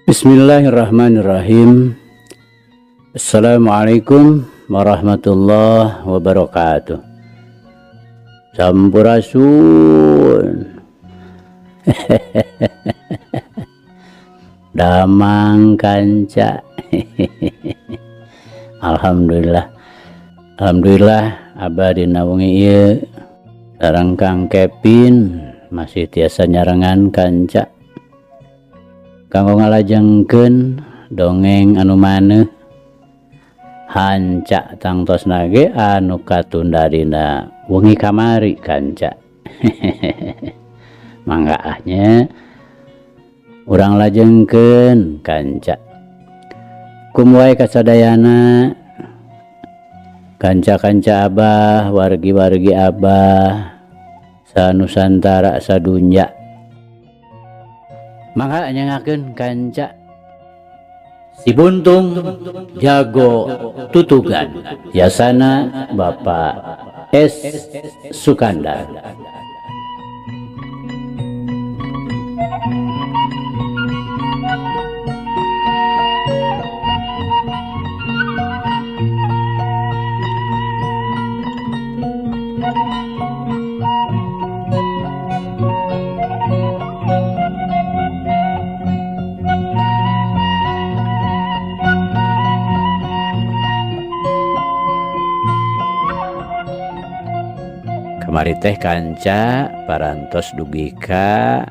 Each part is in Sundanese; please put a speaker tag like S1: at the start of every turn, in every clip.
S1: Bismillahirrahmanirrahim. Assalamualaikum warahmatullahi wabarakatuh. Sampurasun. Damang kanca. Alhamdulillah. Alhamdulillah abah dina wengi ieu sareng Kang Kevin masih tiasa nyarengan kanca. Kanggo ngalajengkeun dongeng anu maneuh hanca tangtosna ge anu katunda dina wengi kamari kanca. Mangga ah nya urang lajengkeun kanca. Kum wae kasadayana kanca-kanca abah, wargi-wargi abah sanusantara sadunya. Mangga nyengakeun kanca Si Buntung Jago Tutugan yasana Bapak S Sukandar. Kamari teh kanca parantos dugi ka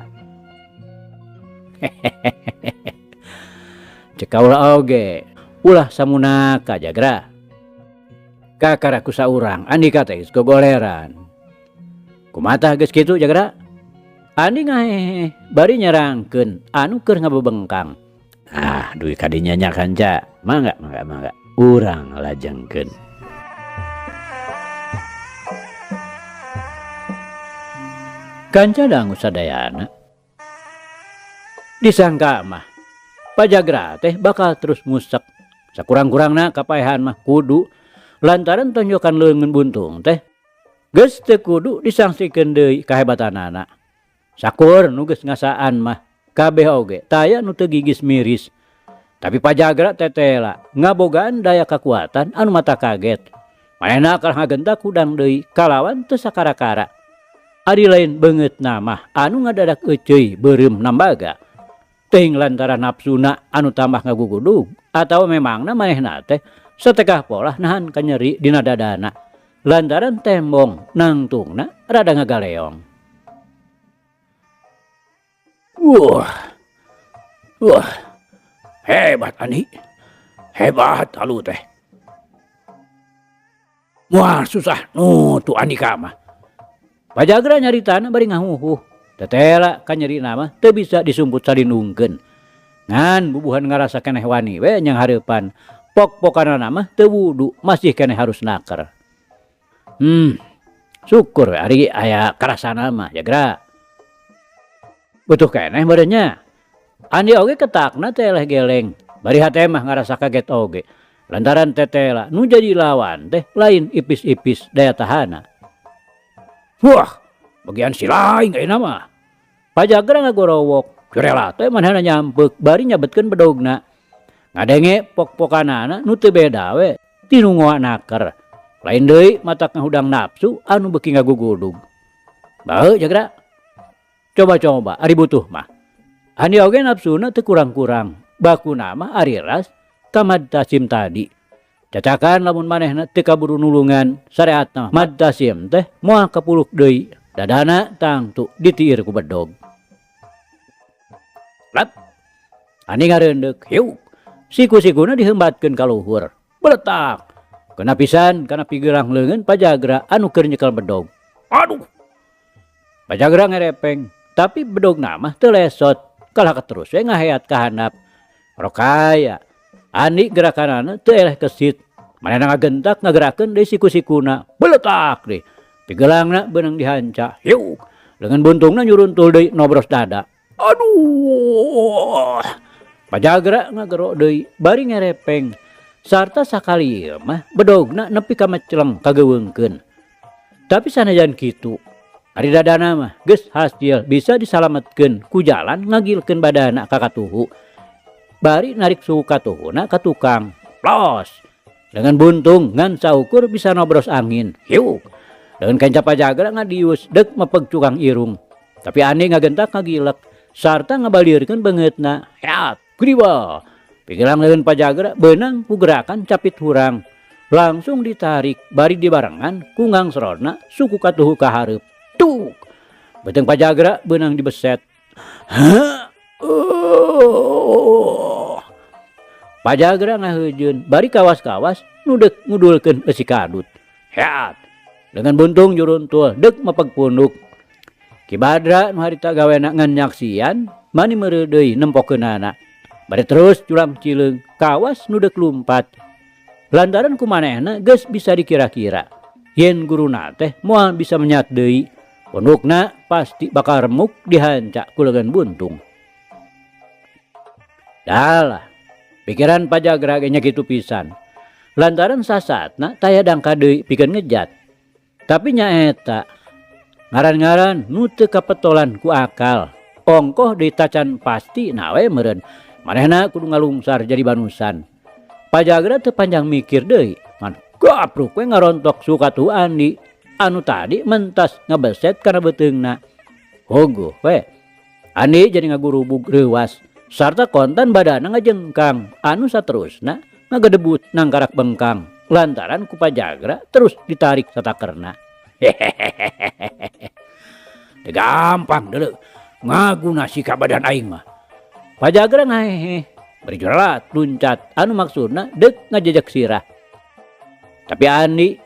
S1: cek kaula oge ulah samunaka jagra kakara ku saurang andika teh geus gogoleran kumatah geus kitu jagra andi ngahehe bari nyerangkeun anu keur ngabebengkang ah dugi ka dinya nya kanca mangga mangga mangga urang lajengkeun. Kanca dangu sadayana disangka mah Pajagra teh bakal terus musek sakurang-kurangna kapaehan mah kudu lantaran tonjokan leungeun buntung teh geus teu kudu disangsikeun deui kahebatanana sakur nu geus ngasaan mah kabeh oge taya nu teu gigis miris tapi Pajagra tetela ngabogaan daya kakuatan anu mata kaget manehna kalah ngagentak hudang deui kalawan teu sakara-kara. Ari lain beungeutna mah anu ngadadak euceuy beureum nambaga. Teuing lantaran nafsuna anu tambah ngagugudug atawa memangna manehna teh satekah polah nahan kanyeri dina dadana lantaran tembong nangtungna rada ngagaleong. Wah, wah, hebat Andi, hebat halu teh. Moal susah nutu Andika mah. Pajagra nyaritana bari ngahuhuh. Tetela kanyerina mah teu bisa disumput salindungkeun. Ngan bubuhan ngarasa keneh wani we nyang hareupan. Pok-pokanana mah teu wudu masih keneh harus naker. Syukur we ari aya karasana mah jagra. Butuh keneh meureun nya. Andi oge ketakna teh eleh geleng. Bari hate mah ngarasa kaget oge. Lantaran tetela nu jadi lawan teh lain ipis-ipis daya tahana. Wah, bagian si lain ayeuna mah. Pajagra ngagorowok, rela teh manehna nyampek bari nyabetkeun bedogna. Ngadenge pok-pokanana nu teu beda we ti nu ngoa naker. Lain deui matak ngahudang nafsu anu beuki ngagugudug. Bae jagra. Coba-coba ari butuh mah. Andi oge nafsuna teu kurang-kurang. Bakuna mah ari ras ka Mad Tasim tadi. Cacakan lamun manehna teu kaburu nulungan sareatna Mad Tasim teh moal kapuluk deui. Dadana tangtu ditiir ku bedog. Lap. Andi ngareundeuk hiuk. Siku-sikuna diheumbatkeun ka luhur. Beletak. Kena pisan kana pigelang leungeun Pajagra anu keur nyekel bedog. Aduh. Pajagra ngerepeng, tapi bedogna mah teu lesot. Kalah terus we ngaheat ka handap. Rokaya. Andi gerakanana teu eleh kesit. Manehna ngagentak ngagerakeun deui siku-sikuna. Beletak deui. Pigelangna beunang dihanca. Hiuk. Leungeun buntungna nyuruntul deui nobros dada. Aduh. Pajagra ngagero deui bari ngerepeng. Sarta sakali ieu mah bedogna nepi ka meceleng kageuweungkeun. Tapi sanajan kitu, ari dadana mah geus hasil bisa disalametkeun ku jalan ngagilkeun badana ka katuhu. bari narik suku katuhuna ka tukang. Plos! Leungeun buntung ngan saukur bisa nobros angin. Hiuk! Leungeun kenca Pajagra ngadius deuk mepeg cukang irung. Tapi Andi ngagentak ngagilek sarta ngabalirkeun beungeutna. Heat! Griwa! Pigelang leungeun Pajagra beunang ku gerakan capit hurang. Langsung ditarik bari dibarengan ku ngangsrona suku katuhu ka hareup. Tuk! Beuteung Pajagra beunang dibeset. Pajagra ngaheujeun bari kawas-kawas nu deuk ngudulkeun eusi kadut. Heat! Leungeun buntung juruntul deuk mepeg punduk. Ki Badra nu harita gawena ngan nyaksian mani meureuh deui nempokeunana. Bari terus culang cileung kawas nu deuk lumpat. Lantaran ku manehna geus bisa dikira-kira yen guruna teh moal bisa menyat deui. Pundukna pasti bakal remuk dihanca ku leungeun buntung. Dalah, pikiran Pajagra ge nya kitu pisan. Lantaran sasatna taya dangka deui pikeun ngejat. Tapi nyaeta ngaran-ngaran nu teu kapetolan ku akal. Ongkoh deui tacan pasti na we meureun. Manehna kudu ngalungsar jadi banusan. Pajagra teu panjang mikir deui, ngan gapruk we ngarontok sukatuhu Andi anu tadi mentas ngabeset kana beuteungna. Hogoh we. Andi jadi ngagurubug reuwas sarta kontan badana ngajengkang anu saterusna ngagedebut nangkarak bengkang lantaran ku Pajagra terus ditarik satakerna. Hehehehe. Teu gampang deuleu ngaguna sika badan aing mah. Pajagra ngahehe bari jurelat luncat anu maksudna deuk ngajejek sirah. Tapi Andi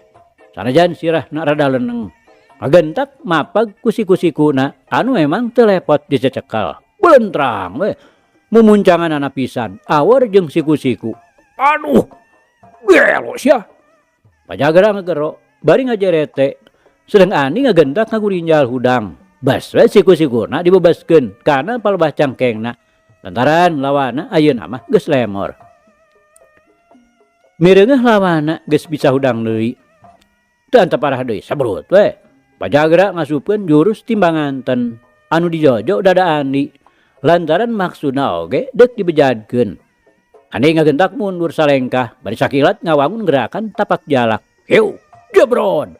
S1: sanajan sirahna rada leneng ngagentak mapag ku siku-sikuna anu memang teu lepot dicecekel. Belentrang we mumuncanganana pisan awor jeung siku-siku. Aduh gelo sia. Pajagra ngagero bari ngajerete sedang Andi ngagentak ngagurinjal hudang. Bas we siku-sikuna dibebaskeun kana palebah cangkengna. Lantaran lawana ayeuna mah geus lemor. Mireungeuh lawana geus bisa hudang deui. Teu antep parah deui sabrut we. Pajagra ngasupkeun jurus timbanganten anu dijojo dada Andi. Lantaran maksudna oge deuk dibejadkeun. Andi ngagentak mundur salengkah bari sakilat ngawangun gerakan tapak jalak. Hiu, jebrod.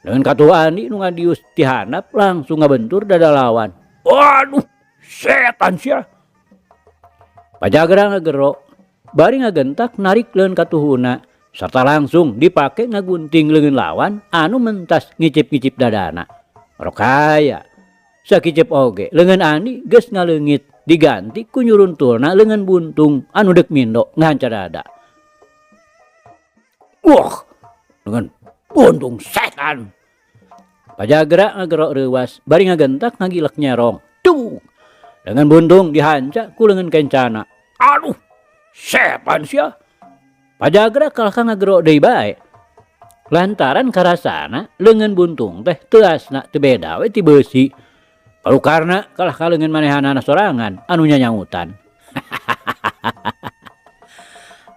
S1: Leungeun katuhu Andi nu ngadius ti handap langsung ngabentur dada lawan. Waduh, setan sia. Pajagra ngagero, bari ngagentak narik leungeun katuhuna sarta langsung dipake ngagunting leungeun lawan anu mentas ngicip-ngicip dadana. Rokaya, sakicip oge leungeun Andi geus ngaleungit diganti ku nyuruntulna leungeun buntung anu deuk mindo ngahanca dada. Wah, leungeun buntung setan. Pajagra ngagero reuwas bari ngagentak ngagilek nyerong. Tung! Leungeun buntung dihanca ku leungeun kencana. Aduh, setan sia. Pajagra kalah ka ngagero deui bae. Lantaran karasana leungeun buntung teh teuasna teu beda we ti beusi. Palukarna kalah ka leungeun manehanana sorangan anu nyanyautan.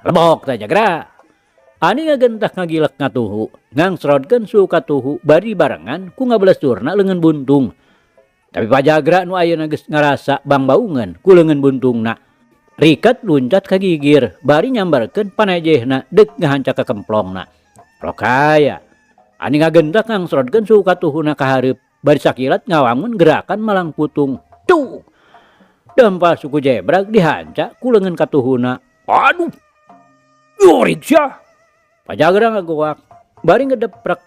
S1: Lebok teh Jagra. Ani ngagentak ngagilek ngatuhu, ngangsrodkeun suhu katuhu bari barengan ku ngabelesturna leungeun buntung. Tapi Pajagra nu ayeuna geus ngarasa bangbaungeun ku leungeun buntungna. Rikat luncat ka gigir bari nyambarkeun panejehna deuk ngahanca ka kemplongna. Rokaya. Ani ngagentak ngangsrodkeun suhu katuhuna ka hareup bari sakilat ngawangun gerakan malang putung. Tuh. Dampal suku jebrag dihanca ku leungeun katuhuna. Aduh. Yurik sia. Pajagra ngagoak bari ngedeprek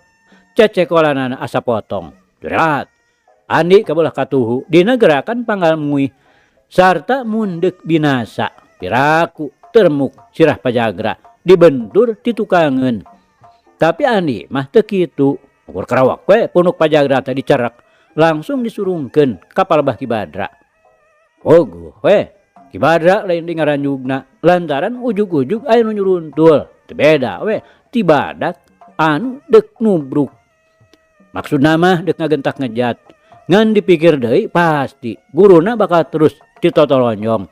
S1: cecekolanana asa potong. Jurelat. Andi kabelah katuhu dina gerakan panggal muih sarta mundek binasa. Piraku termuk sirah Pajagra dibentur titukangeun. Tapi Andi mah teu kitu. Ukur kerawak we punuk Pajagra teh dicerek langsung disurungkeun ka palebah Ki Badra. Oguh we Ki Badra lain di ngaranjugna lantaran ujug-ujug aya nu nyuruntul. Teu beda we ti badak anu deuk nubruk. Maksudna mah deuk ngagentak ngejat. Ngan dipikir deui pasti guruna bakal terus ditotolonyong.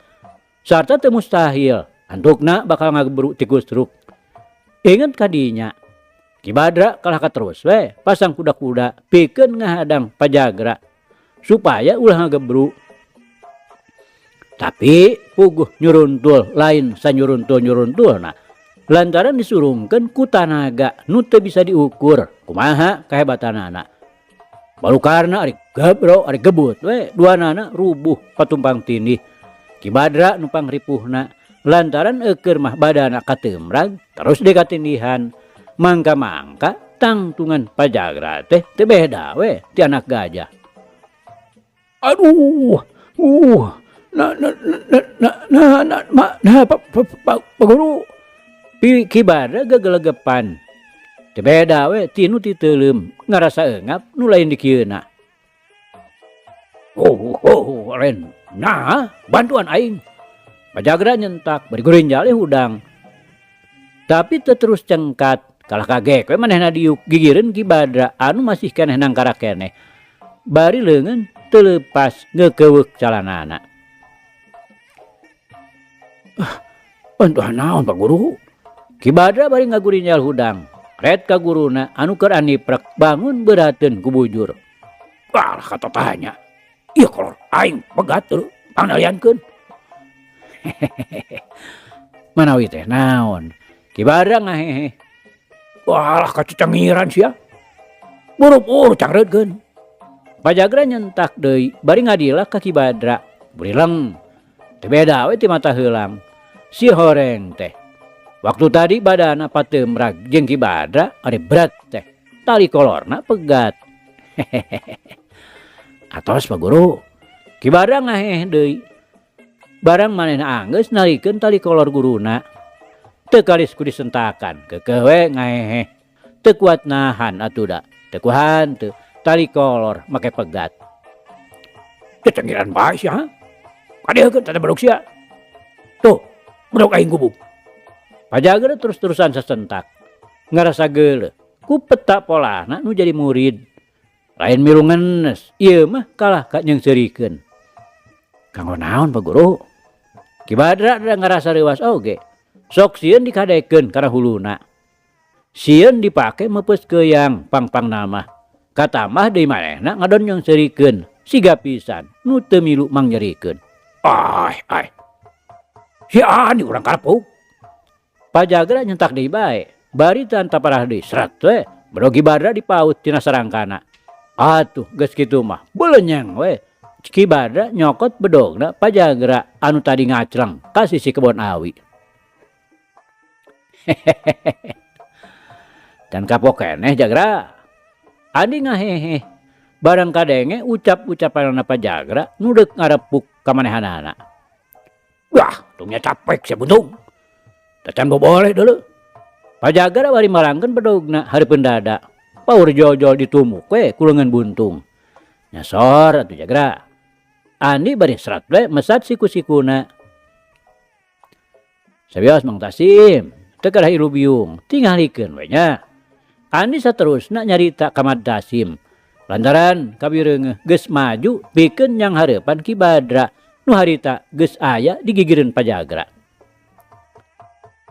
S1: Sarta teu mustahil antukna bakal ngagebru ti kusruk. Inget kadinya Ki Badra kalah ka terus we pasang kuda-kuda pikeun ngahadang Pajagra supaya ulah ngagebru. Tapi puguh nyuruntul lain sanyuruntul-nyuruntulna lantaran disurungkeun ku tanaga nu teu bisa diukur kumaha kahebatanana. Balukarna ari gebro ari gebut we duanana rubuh patumpang tindih. Ki Badra nu pangripuhna lantaran eukeur mah badana kateumrag terus deui katindihan. Mangka-mangka tangtungan Pajagra teh teu beda we ti anak gajah. Aduh, na na na na na na ma na pa pa pa pa guru. Pi Ki Badra gegelegepan. Teu beda we ti nu titeuleum ngarasa eungap nu lain dikieuna. Oh, oh, lain nah bantuan aing. Pajagra nyentak bari gurinjal hudang. Tapi teu terus cengkat kalah kagek we manehna diuk gigireun Ki Badra anu masih keneh nangkarak keneh. Bari leungeun teu leupas ngeukeweuk calanana. Ah, bantuan naon Pak Guru? Ki Badra bari ngagurinjal hudang. Ret ka guruna anu keur aniprek bangun beurateun ku bujur. Alah katatanya. Ieu kolor aing pegat teu pangnaliankeun. Manawi teh naon? Ki Badra ngahehe. Walah kacecengiran sia. Buru-buru cangreutkeun. Pajagra nyentak deui bari ngadilak ka Ki Badra. Burileng. Teu beda we ti mata heulang. Si horeng teh. Waktu tadi badana pateumrag jeung Ki Badra ari berat teh. Tali kolorna pegat. Atos Pak Guru. Ki Badra ngaheh deui. Barang manehna anggeus nalikeun tali kolor guruna. Teu kalis ku disentakan, keukeuh we ngaheheh. Teu kuat nahan atuh da. Teu kuhan teu tali kolor make pegat. Cecengiran bae sia. Kadeukeun teh bedog sia. Tuh, bedog aing gubug. Pajagra terus-terusan sasentak. Ngarasa geuleuh ku peta polahna nu jadi murid. Lain milu ngenes, ieu mah kalah ka nyeungseurikeun. Kanggo naon Pak Guru? Ki Badra da ngarasa reuwas oge. Sok sieun dikadekeun kana huluna. Sieun dipake meupeus keuyang pang-pangna mah. Katamah deui manehna ngadon nyeungseurikeun siga pisan nu teu milu mangnyerikeun. Ai ai. Si Andi urang karepuk. Pajagra nyentak deui bae. Bari teu antaparah deui sret we. Bedog Ki Badra dipaut tina sarangkana. Atuh geus kitu mah beulenyeng we. Ki Badra nyokot bedogna Pajagra anu tadi ngacleng ka sisi kebon awi. Hehehe. Dan kapok keneh Jagra. Andi ngahehe. Barang kadenge ucap-ucapanana Pajagra nu deuk ngarepuk ka manehanana. Wah, tungnya capek sia buntung. Tacan boboleh deuleu. Pajagra bari malangkeun bedogna hareupeun dada. Paur jol-jol ditumuk we ku leungeun buntung. Nyasor atuh Jagra. Andi bari serat we mesat siku-sikuna. Sabios Mang Tasim, teu kadah ilu biung, tingalikeun we nya. Andi saterusna nyarita ka Mad Tasim. Lantaran kabireungeuh geus maju pikeun nyanghareupan Ki Badra nu harita geus aya di gigireun Pajagra.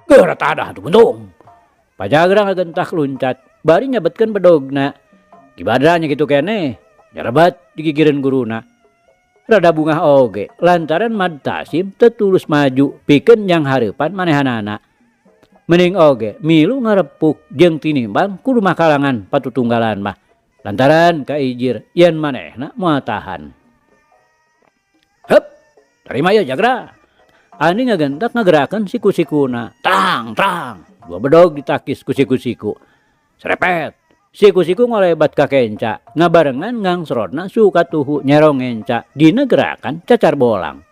S1: Geura tadah atuh buntung. Pajagra ngagentak luncat bari nyabetkeun bedogna. Ki Badra nya kitu keneh, nyarebat di gigireun guruna. Rada bungah oge lantaran Mad Tasim teu tulus maju pikeun nyanghareupan manehanana. Mending oge milu ngarepuk jeung tinimbang kudu makalangan patutunggalan mah. Lantaran kaijir yen manehna moal tahan. Hup, tarima ye Jagra. Andi ngagentak ngagerakeun siku-sikuna. Trang, trang. Dua bedog ditakis ku siku-siku. Serepet. Siku-siku ngolebat ka kenca. Ngabarengan ngangsrotna suka tuhu nyerong ngenca dina gerakan cacar bolang.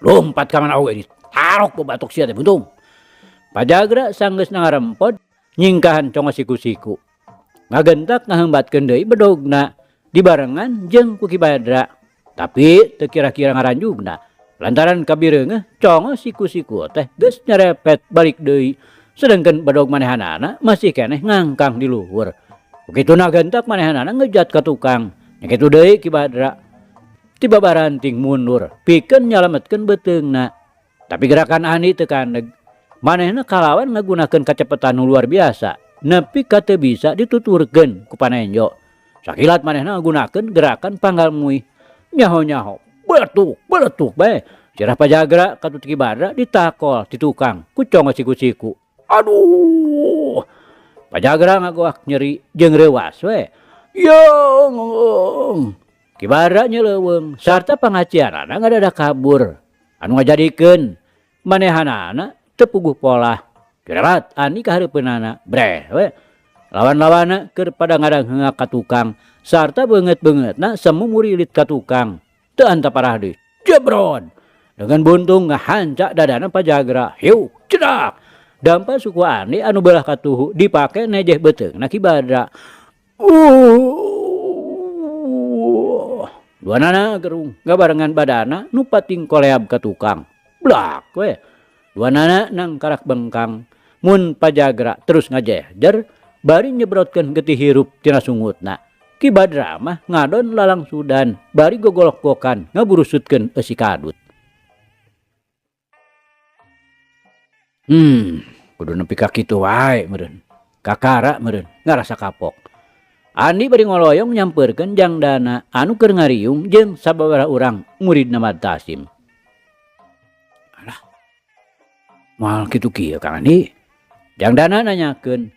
S1: Lompat ka mana oge ditarok babatok sia teh buntung. Pajagra sanggeus ngarempod nyingkahan congo siku-siku. Ngagentak ngaheumbatkeun deui bedogna dibarengan jeung ku Ki Badra. Tapi teu kira-kira ngaranjugna. Lantaran kabireungeuh congo siku-siku teh geus nyerepet balik deui. Sedengkeun bedog manehanana masih keneh ngangkang di luhur. Begitu nagentak manehanana ngejat ka tukang. Nya kitu deui Ki Badra. Tiba baranting mundur pikeun nyalametkeun beuteungna. Tapi gerakan Andi teu kandeg. Manehna kalawan ngagunakeun kacepetan nu luar biasa. Nepi ka teu bisa dituturkeun ku panenjo. Sakilat manehna ngagunakeun gerakan panggal muih. Nyaho-nyaho. Beletuk, beletuk bae. Sirah Pajagra katut Ki Badra ditakol ti tukang ku congo siku-siku. Aduh! Pajagra ngagoak nyeri jeung reuas we. Yeung! Ki Badra nyeleuweung sarta pangacianana ngadadak kabur anu ngajadikeun manehanana teu puguh polah. Direlat Andi ka hareupeunana breh we. Lawan-lawanna keur pada ngadangheungak ka tukang sarta beungeut-beungeutna semu murilit ka tukang. Teu antaparah deui. Jebrod! Dengan buntung ngahanca dadana Pajagra. Hiu, cedak! Dampa suku Andi anu beulah katuhu dipake nejeh beuteungna Ki Badra. Duanana gerung ngabarengan badana nu pating koleab ka tukang. Blak we. Duanana nangkarak bengkang. Mun Pajagra terus ngajehjer bari nyebrotkeun getih hirup tina sungutna. Ki Badra mah ngadon lalangsudan bari gogolok-gokan ngaburusutkeun eusi kadut. Kudu nepi ka kitu wae meureun. Kakara meureun ngarasa kapok. Andi bari ngoloyong nyampeurkeun jangdana anu keur ngariung jeung sababaraha urang muridna Mad Tasim. Alah. Moal kitu kieu Kang Andi. Jangdana nanyakeun.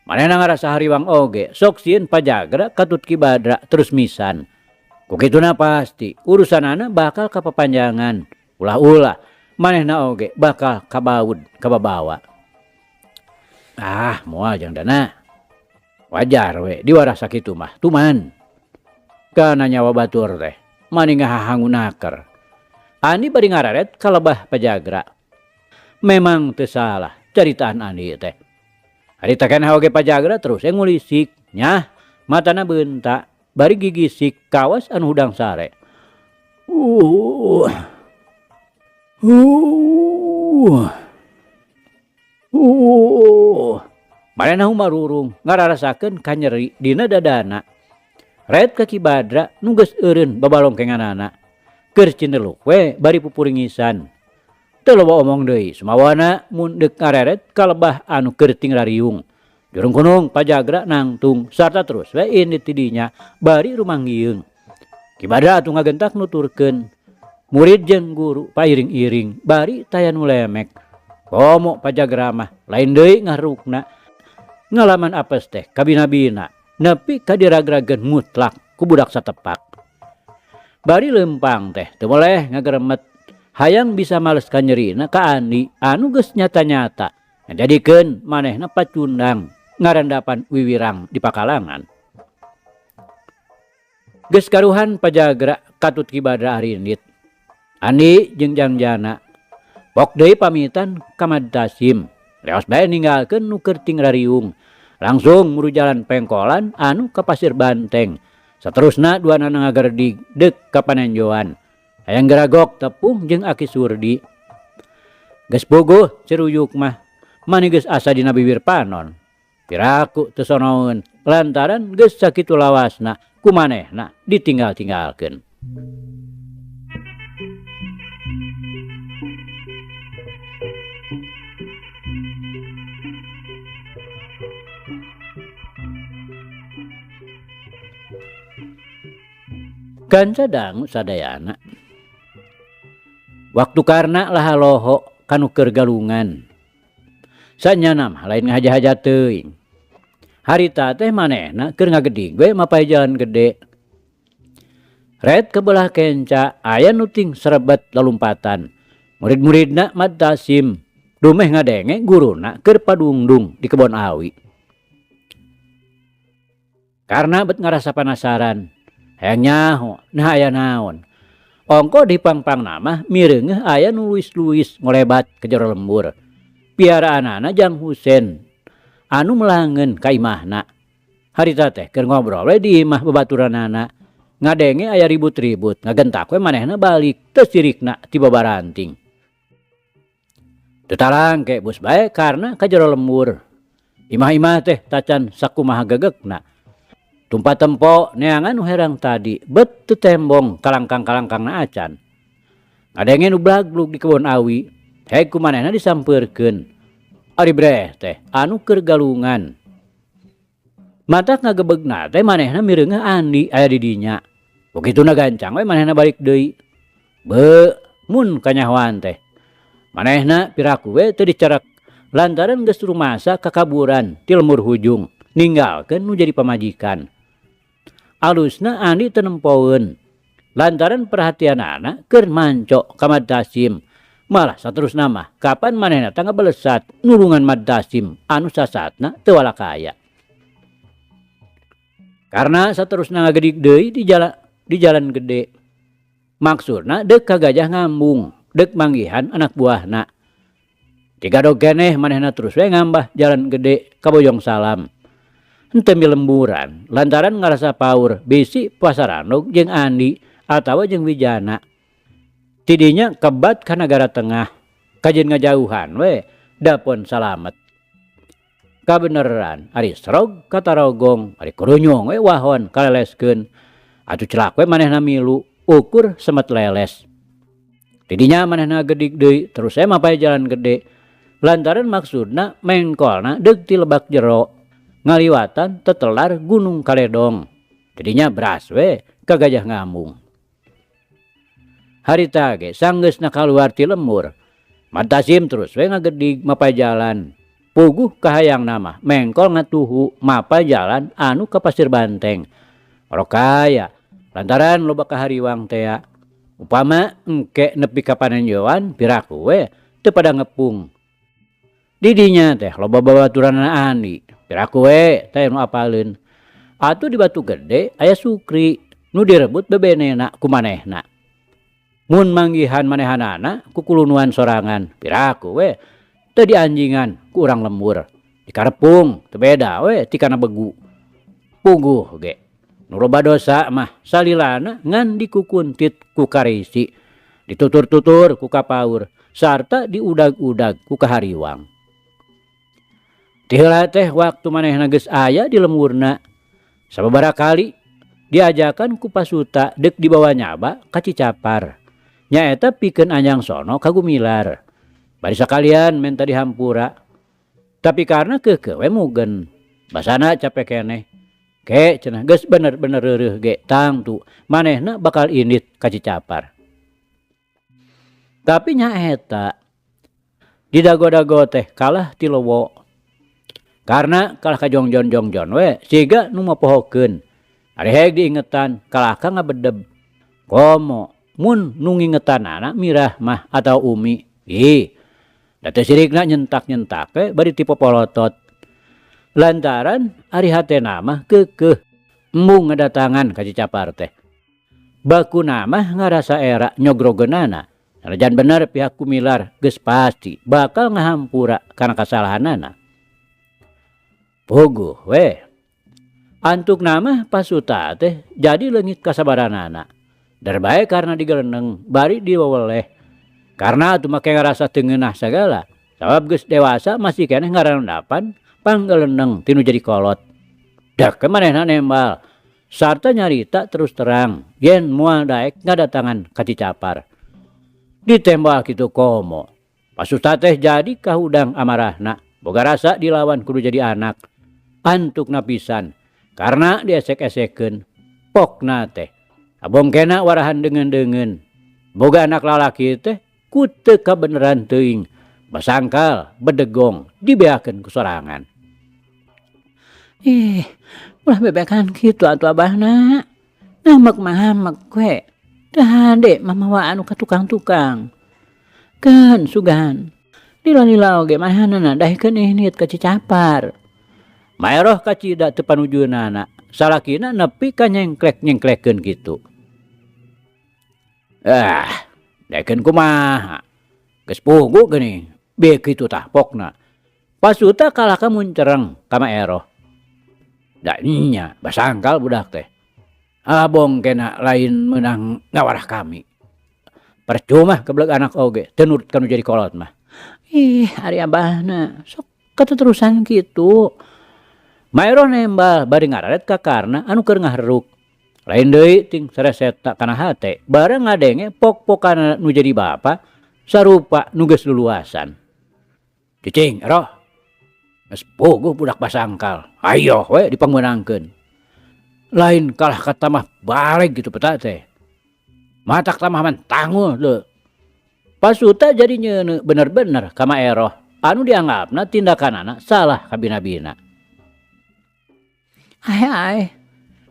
S1: Manehna ngarasa hariwang oge sok sieun Pajagra katut Ki Badra terus misan. Ku kituna pasti urusanana bakal kapapanjangan. Ulah-ulah manehna oge bakal kabaud kababawa. Ah, moal jangdana. Wajar we diwarah sakitu mah tuman. Kana nyawa batur teh mani ngahahangunaker. Andi bari ngareret kalebah Pajagra. Memang teu salah caritaan Andi teh. Harita keneh oge Pajagra terus we ngulisik nyah matana beunta bari gigisik kawas anu hudang sare. Manehna humarurung ngararasakeun kanyeri dina dadana. Ret ka Ki Badra nu geus eureun babalongkenganana. Keur cineluk we bari pupuringisan. Teu loba omong deui sumawana mun deuk ngareret kalebah anu keur tingrariung. Jurung kunung Pajagra nangtung sarta terus we indit ti dinya bari rumanggieung. Ki Badra atuh ngagentak nuturkeun. Murid jeung guru pairing-iring bari taya nu lemek. Komo Pajagra mah lain deui ngahrukna. Ngalaman apes teh kabina-bina nepi ka diragrageun mutlak ku budak satepak. Bari leumpang teh teu boleh ngageremet hayang bisa males kanyerina ka Andi anu geus nyata-nyata ngajadikeun manehna pacundang ngarandapan wiwirang di pakalangan. Geus karuhan Pajagra katut Ki Badra arindit. Andi jeung Jangjana pok deui pamitan ka Mad Tasim. Leos bae ninggalkeun nu keur tingrariung. Langsung muru jalan pengkolan anu ka Pasir Banteng. Saterusna duanana ngagerdig deuk ka panenjoan. Hayang geragok tepung jeung Aki Surdi. Geus puguh ceruyuk mah mani geus asa dina bibir panon. Piraku teu sonoeun lantaran geus sakitu lawasna ku manehna ditinggal-tinggalkeun. Kanca dangu sadayana. Waktu karna lahaloho kanu keur galungan. Sanyana mah lain ngahaja-haja teuing. Harita teh manehna keur ngagedig we mapay jalan gede. Ret ke belah kenca aya nu ting serebet lalumpatan. Murid-muridna Mad Tasim dumeh ngadenge guruna keur padungdung di kebon awi. Karna bet ngarasa panasaran. Hayang nyaho, nah aya naon. Ongko di pangpang mah mireungeuh aya nu luis-luis ngolebat ke jero lembur. Piaraanana Jang Husen anu melangeun ka imahna. Harita teh keur ngobrol we di imah babaturanana. Ngadenge aya ribut-ribut, ngagentak we manehna balik teu sirikna ti babaranting. Teu tarangke bus bae karna ka jero lembur. Imah-imah teh tacan sakumaha gegekna. Tumpa tempo neangan nu herang tadi bet teu tembong kalangkang-kalangkangna acan. Ngadenge nu blaglug di kebon awi, heg ku manehna disampeurkeun. Ari breh teh anu keur galungan. Matak ngagebegna teh manehna mireungeuh Andi aya di dinya. Begituna gancang we manehna balik deui. Beuh, mun kanyahoan teh. Manehna piraku we teu dicerek lantaran geus rumasa kakaburan ti lembur hujung ninggalkeun nu jadi pamajikan. Alusna Andi teu nempoeun lantaran perhatianana keur manco ka Mad Tasim. Malah saterusna mah kapan manehna teh ngabelesat nulungan Mad Tasim anu sasatna teu walakaya. Karna saterusna ngagedig deui di jalan gede. Maksudna deuk ka Gajah Ngambung, deuk manggihan anak buahna. Tigadog keneh manehna terus we ngambah jalan gede ka Bojong Salam. Henteu milemburan lantaran ngarasa paur bisi pasarandog jeung Andi atawa jeung Wijana. Tidinya kebat ka Nagara Tengah, kajeun ngajauhan we dapon salamet. Kabeneran ari srog katarogong, ari kurunyung we wahon kaleleskeun. Atuh celak we manehna milu ukur semet leles. Tidinya manehna gedig deui terus we mapay jalan gede. Lantaran maksudna mengkolna deuk ti Lebak Jero ngaliwatan tetelar Gunung Kaledong. Tidinya beras we ka Gajah Ngambung. Harita ge sanggeusna kaluar ti lembur. Mad Tasim terus we ngagedig mapay jalan. Puguh kahayangna mah mengkol ngatuhu mapay jalan anu ka Pasir Banteng. Orokaya lantaran loba kahariwang tea. Upama engke nepi ka panenjoan piraku we teu pada ngepung. Didinya teh loba babaturanna Andi, piraku we teh nu apaleun. Atuh di Batu Gede aya Sukri nu direbut bebenena ku manehna. Mun manggihan manehanana ku kulunuan sorangan, piraku we teu dianjingan ku urang lembur. Dikarepung teu beda we ti kana begu. Puguh ge nu loba dosa mah salilana ngan dikukuntit ku karisi, ditutur-tutur ku kapaur, sarta diudag-udag ku kahariwang. Ti heula teh waktu manehna geus aya di lemburna, sababaraha kali diajakan ku pasuta deuk dibawa nyaba ka Cicapar. Nyaeta pikeun anjang sono ka Gumilar. Bari sakalian menta dihampura. Tapi karena keukeuh we mugen, basana capek keneh. Ke cenah geus bener-bener reureuh ge tangtu manehna bakal indit ka Cicapar. Tapi nyaeta di dago-dago teh kalah ti lowo. Karena kalah ka jongjon-jongjon we siga nu mopohokeun. Ari heg diingetan kalah ka ngabedeb. Komo mun nu ngingetanana mirah mah atau umi. Ih, da teu sirikna nyentak-nyentak we bari ti popolotot. Lantaran ari hatena mah keukeuh embung ngadatangan ka Cicapar teh. Bakuna mah ngarasa era nyogrogeunana. Sanajan bener pihak Gumilar geus pasti bakal ngahampura kana kasalahanana. Puguh we. Antukna mah pasuta teh jadi leungit kasabaranana. Darbae karena digeleneng bari diweweleh. Karena atuh make ngarasa teu ngeunah sagala. Sabab geus dewasa masih keneh ngarandapan panggeleneng tinu jadi kolot. Dak manehna nembal sarta nyarita terus terang yen moal daek ngadatangan ka Cicapar. Ditembal kitu komo. Pasuta teh jadi kahudang amarahna. Boga rasa dilawan kudu jadi anak. Antukna pisan karena diesek-esekeun. Pokna teh abongkena warahan deungeun-deungeun. Boga anak lalaki teh ku teu kabeneran teuing. Basangkal bedegong dibeakeun ku sorangan. Ih, ulah bebekan kitu atuh abahna. Ngamek mah ngamek we. Teu hade mamawa anu ka tukang-tukang. Keun sugan. Lila-lila oge manehanana daekeun indit ka Cicapar. Maeroh kacida teu panujueunana. Salakina nepi ka nyengklek-nyengklekeun kitu. Ah, daekeun kumaha? Geus puguh geuning. Bieu kitu tah pokna. Pasuta kalah ka muncereng ka Maeroh. Da nya basangkal budak teh. Abong kena lain meunang ngawarah kami. Percuma kebeleg anak oge teu nurut ka nu jadi kolot mah. Ih, ari abahna sok kateterusan kitu. Maeroh nembal bari ngararet ka Karna anu keur ngaheruk. Lain deui ting sareseta kana hate bareng ngadenge pok-pokana nu jadi bapa sarupa nu geus luluasan. Cicing, Eroh. Geus puguh budak basangkal. Ayoh we dipangmeunangkeun. Lain kalah katamah baleg kitu peta teh. Matak tamahaman tangul leuh. Pasuta jadi nyeuneu bener-bener ka Maeroh anu dianggapna tindakanana salah kabina-bina. Ae ae,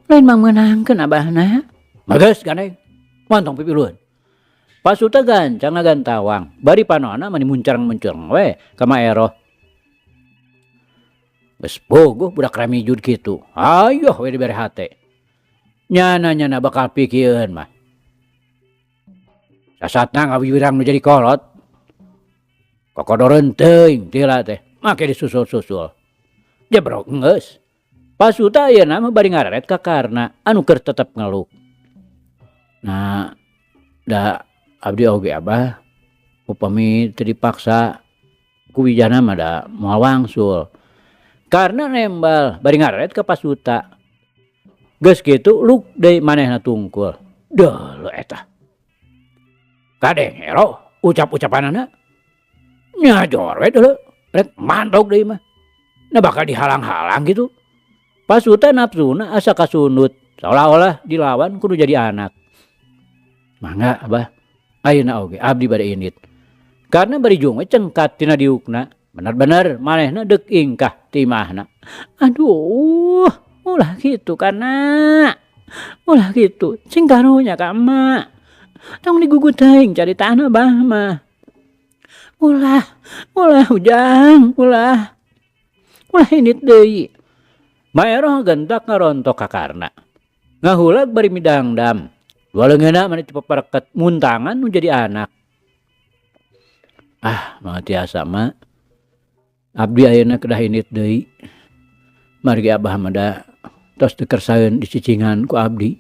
S1: lain mangmeunangkeun abahna. Mageus gandeng, montong pipilueun. Pasuta gancang ngagantawang, bari panona mani muncereng-muncereng we ka Maeroh. Geus puguh budak ramijud kitu, hayoh we dibere hate. Nyana-nyana bakal pikieun mah. Sasatna ngawiwirang nu jadi kolot. Kokodoreun teuing tila teh, make disusul-susul. Jebrok geus. Pasuta ayeuna mah bari ngareret ka Karna anu keur tetep ngeluk. Nah, da abdi oge abah upami teu dipaksa ku wijana mah da moal wangsul. Karna nembal bari ngareret ka Pasuta. Geus kitu luk deui manehna tungkul. Deuleu eta. Kadeng ero ucap-ucapanana. Nyajor we deuleu rek mantog deui mah. Nah bakal dihalang-halang gitu. Pasuta nafsuna asa kasundut seolah-olah dilawan kudu jadi anak. Mangga abah ayeuna oge abdi bade indit. Karena bari jung we cengkat tina diukna. Bener-bener manehna deuk ingkah ti imahna. Aduh, ulah kitu kana. Ulah kitu, cing karunya ka emak. Tong digugu teuing caritaan abah mah. Ulah, ulah ujang, ulah. Ulah indit deui. Maeroh gentak ngarontok ka Karna. Ngahulag bari midangdam. Dua leungeunna mani ti papareket muntangan nu jadi anak. Ah, mah tiasa mah. Abdi ayeuna kedah indit deui. Margi abah mah da tos teu kersaeun dicicingan ku abdi.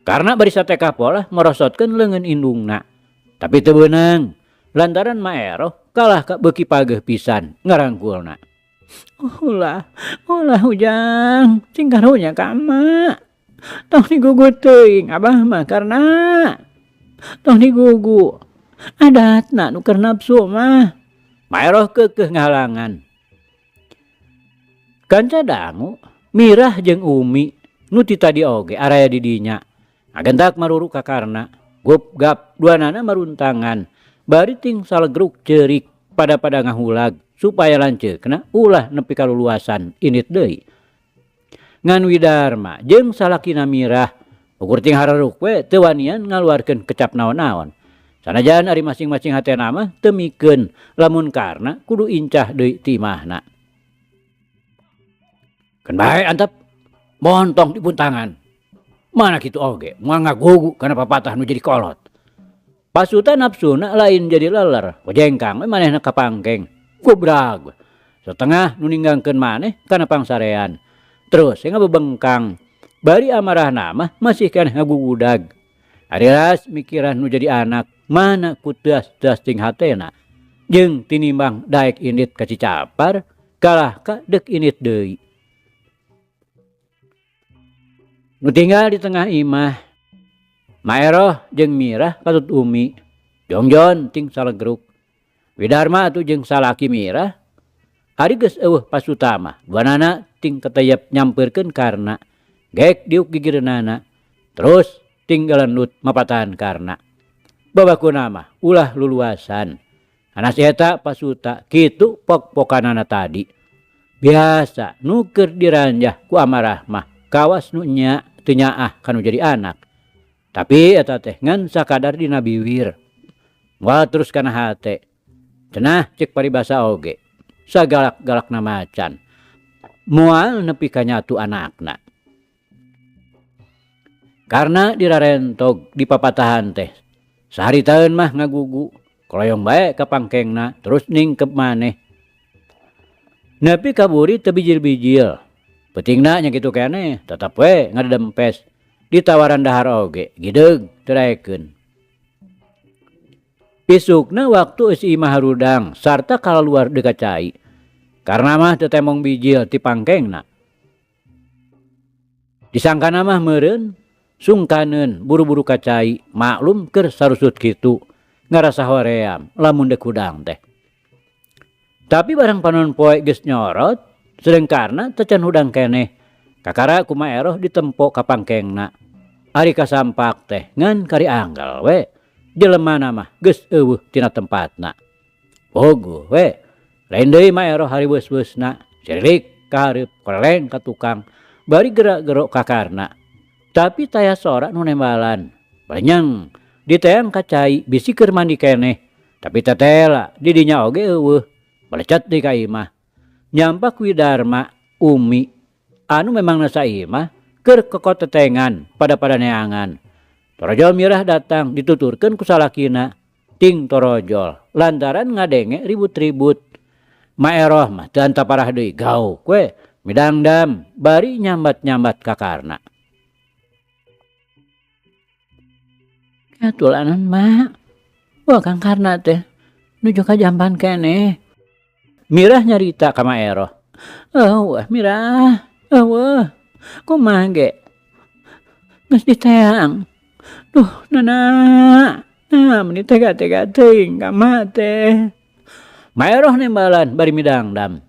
S1: Karna bari satekah polah merosotkeun leungeun indungna. Tapi teu beunang lantaran Maeroh kalah ka beuki pageuh pisan ngarangkulna. Ulah, ulah ujang, cing karunya ka emak. Tong digugu teuing abah mah karna. Tong digugu. Adatna nu keur nafsu mah. Maeroh keukeuh ngahalangan. Kanca dangu Mirah jeung Umi nu ti tadi oge araya di dinya. Ngagentak maruru ka Karna. Gup gap duanana maruntangan. Bari ting salegruk ceurik pada-pada ngahulag supaya lanceukna ulah nepi ka luluasan indit deui. Ngan Widarma jeung salakina Mirah ukur ting hararuk we teu wanian ngaluarkeun kecap naon-naon. Sanajan ari masing-masing hatena mah teu mikeun lamun Karna kudu incah deui ti imahna. Keun bae antep montong di puntangan. Mana kitu oge moal ngagugu kana papatah nu jadi kolot. Pasuta nafsuna lain jadi leler, wajengkang we manehna ka pangkeng. Gobrag. Setengah nu ninggangkeun maneh kana pangsarean. Terus we ngabebengkang. Bari amarahna mah masih keneh ngagugudag. Ari ras mikiran nu jadi anak mana ku teas-teas ting hatena. Jeung tinimbang daek indit ka Cicapar kalah ka deuk indit deui. Nu tinggal di tengah imah Maeroh jeung Mirah katut Umi. Jongjon ting salegruk. Widarma atuh jeung salaki Mirah. Ari geus eueuh Pasuta mah duanana ting keteyep nyampeurkeun Karna. Gek diuk gigireunana. Terus ting galendut mapatahan Karna. Babakuna mah ulah luluasan. Anas eta Pasuta kitu pok-pokanana tadi. Biasa nu keur diranjah ku amarah mah kawas nu nya teu nyaah kanu jadi anak. Tapi eta teh ngan sakadar dina biwir. Moal terus kana hate. Cenah ceuk paribasa oge. Sagalak-galakna macan. Moal nepi ka nyatu anakna. Karna dirarentog di papatahan teh. Saharitaeun mah ngagugu. Koloyong bae ka pangkengna terus ningkep maneh. Nepi ka buri teu bijil-bijil. Peutingna nya kitu keneh tetep we ngadedempes. Ditawaran dahar oge gideug teu daekeun. Isukna waktu eusi imah harudang sarta kalaluar deui ka cai. Karna mah teu temong bijil ti pangkengna. Disangkana mah meureun sungkaneun buru-buru ka cai maklum keur sarusut kitu ngarasa hoream lamun deuk hudang teh. Tapi barang panon poe geus nyorot sedeng Karna teu can hudang keneh. Kakara ku Maeroh ditempo ka pangkengna. Ari kasampak teh ngan kari anggal we. Jelemana mah geus eueuh tina tempatna. Puguh we. Lain deui Mak Eroh hariweus-weusna, sirilik ka hareup koleleng ka tukang bari gera-gero ka Karna. Tapi taya sora nu nembalan. Balenyeng diteang ka cai bisi keur mandi keneh. Tapi tetela di dinya oge eueuh. Balecet deui ka imah. Nyampak Widarma Umi anu memangna saimah keur kokotetengan pada-pada neangan. Torojol Mirah datang dituturkeun ku salakina ting torojol lantaran ngadenge ribut-ribut. Mak Eroh mah teu antaparah deui gauk we midangdam bari nyambat-nyambat ka Karna. Katulanan mak, wah Kang Karna teh nuju ka jamban keneh. Mirah nyarita ka Mak Eroh. Eueuh Mirah, eueuh kumaha ge geus diteang. Duh nana, nah meni tega-tega teuing ka mak teh. Mak Eroh nembalan bari midangdam.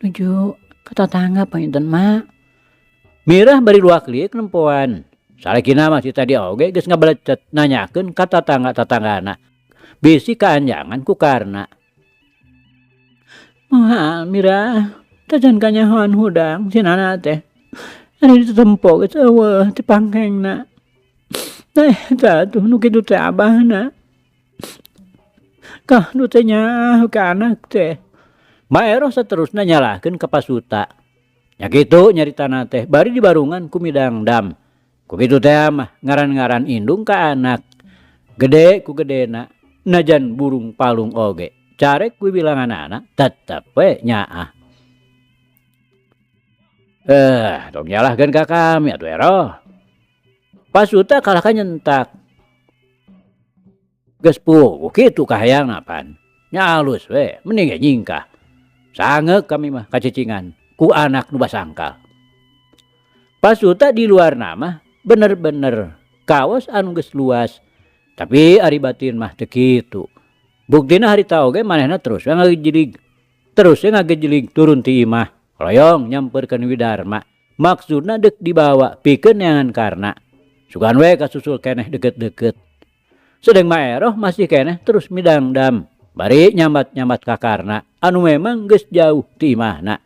S1: Nuju ka tatangga panginten mak. Mirah bari luak liuk nempoan. Salakina mah si tadi oge geus ngabelecet nanyakeun ka tatangga-tatanggana. Bisi kaanjangan ku Karna. Moal Mirah, tacan kanyahoan hudang si Nana teh. Ari ditempo geus eueuh ti pangkengna. Nah eta atuh nu kitu teh abahna. Kah nu teh nyaho ka anak teh. Mak Eroh saterusna nyalahkeun ka Pasuta. Nya kitu nyaritana teh bari dibarungan ku midangdam. Ku kitu teh mah ngaran-ngaran indung ka anak. Gede ku gedena najan burung palung oge. Carek ku bilanganana tetep we nyaah. Tong nyalahkeun ka kami atuh Eroh. Pasuta kalah ka nyentak. Geus puguh kitu kahayangna pan. Nya alus we, mending ge nyingkah. Sangeuk kami mah kacicingan ku anak nu basangkal. Pasuta di luarna mah bener-bener kaos anu geus luas. Tapi ari batin mah teu kitu. Buktina harita oge manehna terus we ngagejelig. Terus we ngagejelig turun ti imah. Royong nyamperkeun Widarma. Maksudna deuk dibawa pikeun neangan Karna. Sugan we kasusul keneh deukeut-deukeut. Sedeng Mak Eroh masih keneh terus midangdam. Bari nyambat-nyambat ka Karna anu memang geus jauh ti imahna.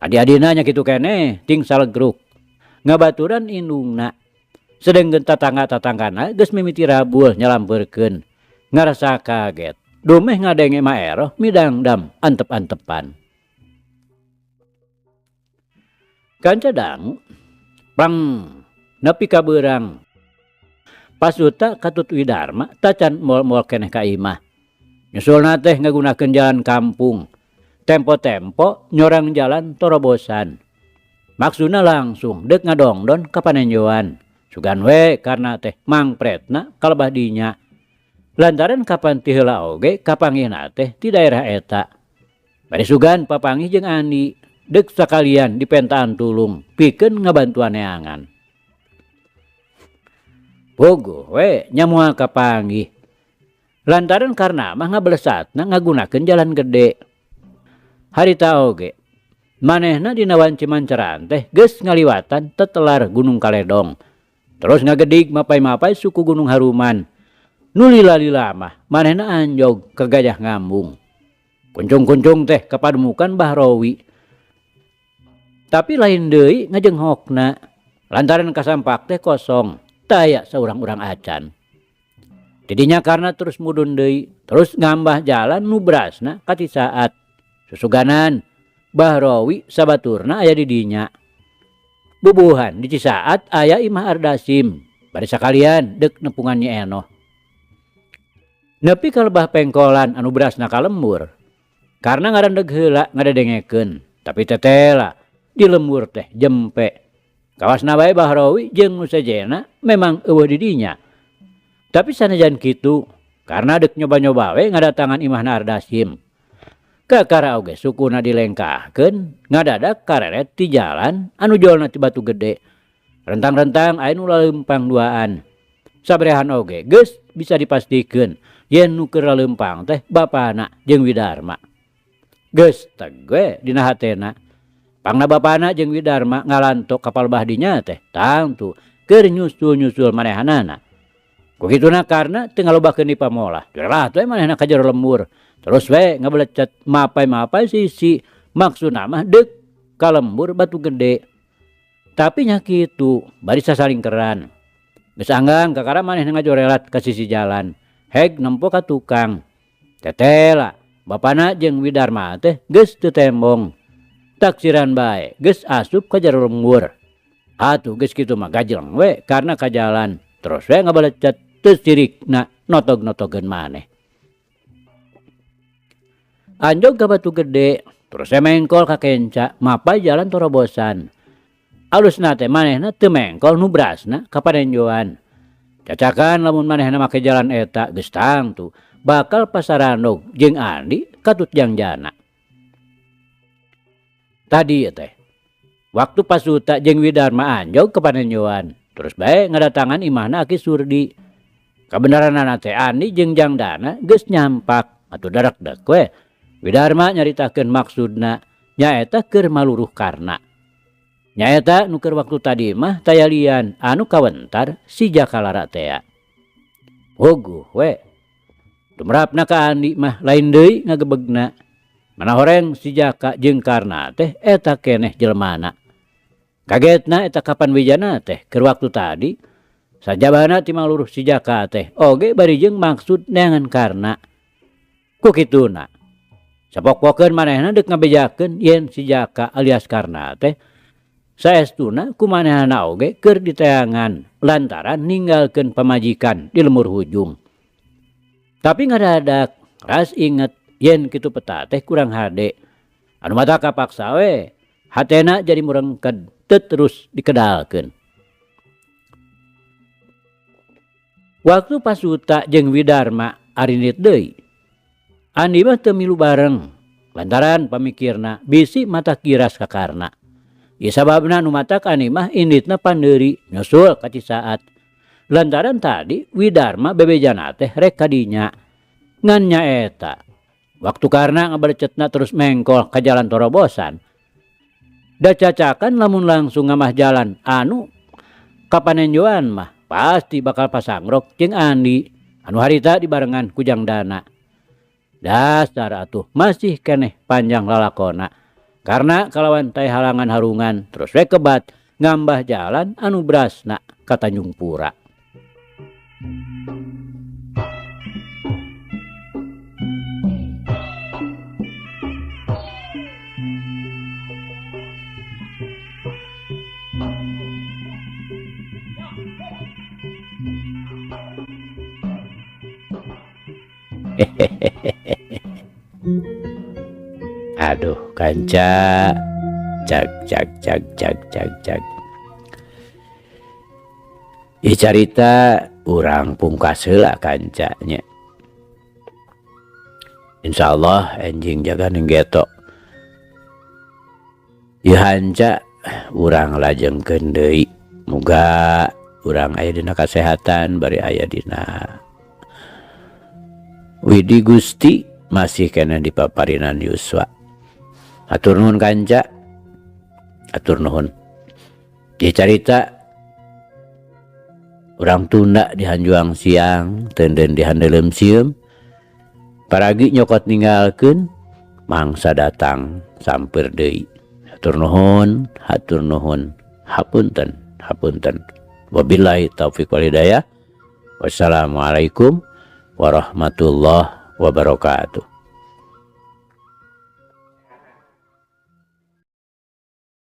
S1: Adi-adina nya kitu keneh ting salegruk. Ngabaturan indungna. Sedengkeun tatangga-tatanggana geus mimiti rabul nyalampeurkeun. Ngarasa kaget. Dumeh ngadenge Mak Eroh midangdam antep-antepan. Kanca dangu prang nepi ka beurang. Pasuta katut Widarma tacan mol-mol keneh ka imah. Nyusulna teh ngagunakeun jalan kampung. Tempo-tempo nyorang jalan torobosan. Maksudna langsung deuk ngadongdon ka panenjoan. Sugan we karna teh mangpretna kalebah dinya. Lantaran kapan ti heula oge kapanggihna teh ti daerah eta. Bari sugan papanggih jeung Andi deuk sakalian dipentaan tulung pikeun ngabantuan neangan. Puguh we nya moal kapanggih. Lantaran karna mah ngablesatna ngagunakeun jalan gede. Harita oge manehna dina wanci manceran teh geus ngaliwatan tetelar Gunung Kaledong. Terus ngagedig mapai-mapai suku Gunung Haruman. Nu lila-lila mah manehna anjog ka Gajah Ngambung. Kuncung-kuncung teh kapademukan Bahrawi. Tapi lain deui ngajenghokna. Lantaran kasampak teh kosong, taya saurang-urang acan. Tidinya karna terus mudun deui, terus ngambah jalan nu berasna ka Cisaat. Susuganan Bahrawi sabaturna aya di dinya. Bubuhan di Cisaat aya Imah Ardasim, bari sakalian deuk nepungan Nyi Enoh. Nepi ka lebah pengkolan anu berasna ka lembur. Karna ngarandeg heula ngadedengekeun, tapi tetela di lembur teh jempe. Kawasna bae Bahrawi jeung nu sejenna memang eueuh di dinya. Tapi sanajan kitu, karna deuk nyoba-nyoba we ngadatangan imahna Ardasim. Kakara oge sukuna dilengkahkeun, ngadadak kareret ti jalan anu jolna ti batu gede. Rentang-rentang aya nu laleumpang duaan. Sabrehan oge geus bisa dipastikeun yen nu keur laleumpang teh bapana jeung Widarma. Geus teg we dina hatena. Pangna bapana jeung Widarma ngalanto ka palebah dinya teh tangtu keur nyusul-nyusul manehanana. Ku kituna Karna teu ngalobakeun dipamolah. Jurelah we manehna ka jero lembur. Terus we ngabelecet mapai-mapai sisi maksudna mah deuk ka lembur Batu Gede. Tapi nya kitu bari sasalingkeran. Geus anggang kakara manehna ngajorelat ka sisi jalan. Heg nempo ka tukang. Tetela bapana jeung Widarma teh geus teu tembong. Taksiran bae geus asup ka jero lembur. Atuh geus kitu mah gajleng we karna ka jalan. Terus we ngabelecet teu sirikna notog-notogeun maneh. Anjog ka Batu Gede terus we mengkol ka kenca mapai jalan torobosan. Alusna teh manehna teu mengkol nu brasna ka panenjoan. Cacakan lamun manehna make jalan eta geus tangtu bakal pasarandog jeung Andi katut jangjana. Tadi teh waktu Pasuta jeung Widarma anjog ka panenjoan terus bae ngadatangan imahna Aki Surdi. Kabenaranana teh Andi jeung Jangdana geus nyampak atuh darak-dek we. Widarma nyaritakeun maksudna nyaeta keur maluruh Karna. Nyaeta nu keur waktu tadi mah tayalian anu kawentar si Jakalara tea. Puguh we. Tumrapna ka Andi mah lain deui ngagebegna. Mana horeng si Jaka jeung Karna teh eta keneh jelemana. Kagetna eta kapan wijana teh keur waktu tadi sajabana ti maluruh si Jaka teh oge bari jeung maksud neangan Karna. Ku kituna. Sapok-pokeun manehna deuk ngabejakeun yen si Jaka alias Karna teh saestuna ku manehna oge keur diteangan lantaran ninggalkeun pamajikan di lemur hujung. Tapi ngadadak ras inget yen kitu peta teh kurang hade. Anu mata kapaksa we hatena jadi murengked teu terus dikedalkeun. Waktu Pasuta jeung Widarma arinit deui, Andi mah teu milu bareng lantaran pamikirna bisi mata kiras ka Karna. Ieu sababna nu matak Andi mah inditna pandeuri nyusul ka Cisaat. Lantaran tadi Widarma bebejana teh rek ka dinya. Ngan nyaeta waktu Karna ngabelecetna terus mengkol ka jalan torobosan. Da cacakan lamun langsung ngamah jalan anu kapanenjoan mah pasti bakal pasangrok jeung Andi anu harita dibarengan ku Jangdana. Dasar atuh masih keneh panjang lalakona. Karena kalawan teh halangan harungan terus we kebat ngambah jalan anu brasna ka Tanjung Pura. Aduh kanca, cak cak cak cak cak cak. Ieu carita urang pungkas heula kancanya. Insyaallah enjing jaga ning geto. Ieu hanca urang lajengkeun deui. Muga urang aya dina kasehatan bari aya dina Widi Gusti masih kena di paparinan Yuswa. Atur nuhun kanca, atur nuhun. Ieu carita urang tunda di hanjuang siang, tenden di handeuleum sieum. Paragi nyokot ninggalkeun, mangsa datang sampeur deui. Atur nuhun, hatur nuhun, hapunten, hapunten. Wabillahi taufik wal hidayah. Wassalamualaikum warahmatullahi wabarakatuh.